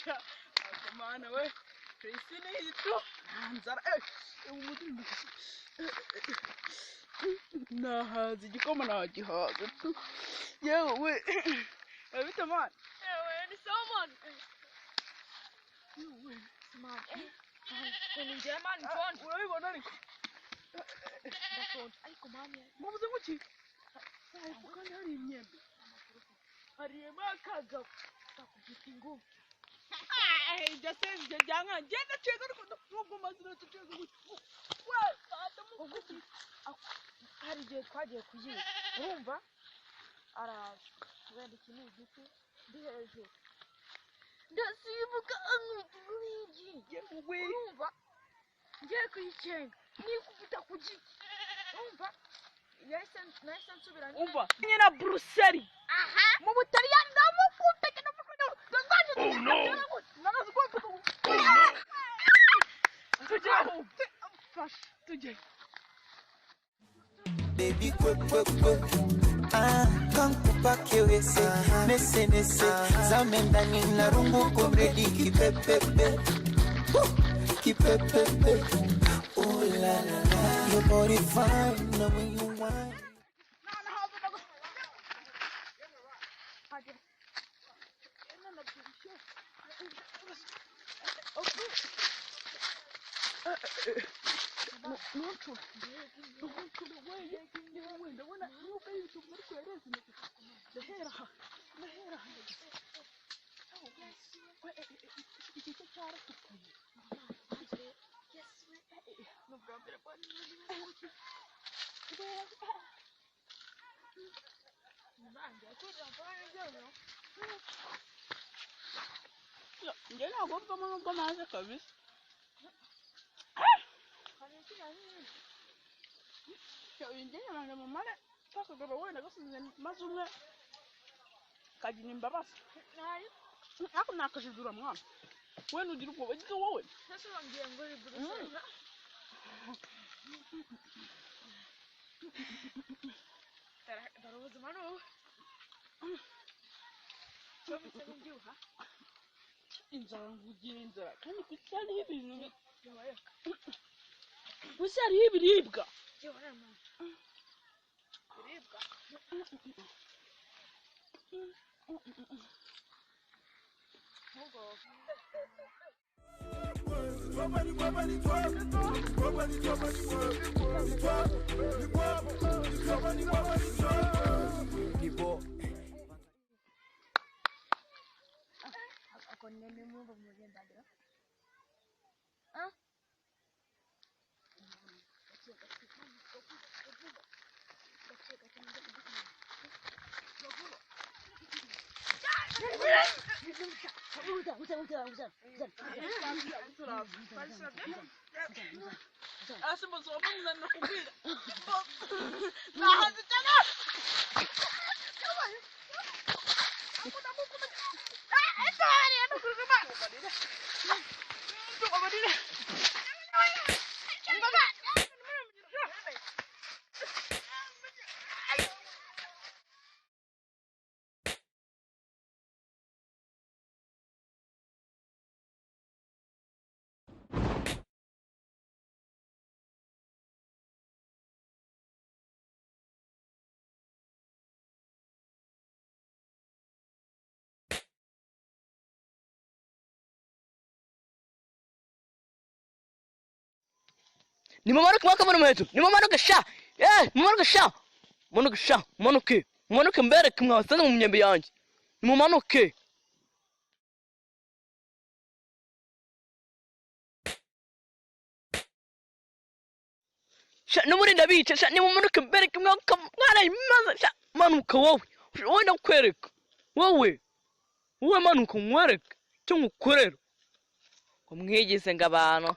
Sha, akomana we, isi ni itu nta nzara. Nahaze igikoma, nagihaze tu. Yewe we, bite man? Yewe, ni sawa man. Yewe. Man, ukuntu ngiye man, nshonje. Urabibona ariko. Ndashonje ariko man. Muvuze ngo iki? Ariko kandi hari imyembe, hariyemo akagabo. Ndakubita ingumi. Ibyo se, ibyo byanka ngenda cega, ariko nubwo maze inota cega gutya we fata mu. Hari igihe twagiye kuyiba, urumva, araza wenda iki ni igiti, ndi hejuru ndasimbuka ankubita ingumi. Yewe. Urumva, ngiye kuyicenga nikubita ku giti, urumva, yahise nahise nsubira nyine. Umva nyine Buruseli mu Butaliyani, ndamukunda ndamukunda. Oh no! Narazi ko tujye fasha, tujye. Baby, kwe kwe kwe. Ah, kankupa kiwese. Nese nese. Zame ndani na rungu komredi kipepepe. Woo, kipepepe. Oh la la la. Your body fine, now when you wine. Nanahaze ndagu- Ntuncure, ntuncure we, yewe, ndabona nubwo ari ibijumba ariko yareze. Ndahera aha, ndahera aha. Iki cyo cyaratukuye. Ni ubwa mbere mbonye. Njye ntabwo mvamo nubwo maze kabisa. Njye nyamara mumare kakagabo wenda gasize maze umwe kagira imbabazi, ariko nakajijura mwana we, nugira ubwoba gize wowe. Ese wambwiye ngo uri Buruseli? Dore ubuzima ni ubu cyo mbyibuha. Inzara, ngugira inzara kandi ku isi hariho ibintu ku isi hariho ibiribwa. Biribwa. Ahubwo People. Ako nene mwumva mugendagira. Ah, gake gake, gake gake, gake gake. Ese muzoma nakubwira nahaze cyane. Nimumanuke mwaka muheto, nimumanuke sha, mumanuke sha, mumanuke sha, mumanuke, mumanuke mbereke mwabasanze mu myembe yanjye, nimumanuke. Sha, n'ubundi ndabica sha, nimumanuke mbereke mwaka mwarayimaze sha. Manuka wowe, wowe ndakwereka wowe, wowe manuka nkwereke icyo ngukorera ngo mwigize ngo abantu.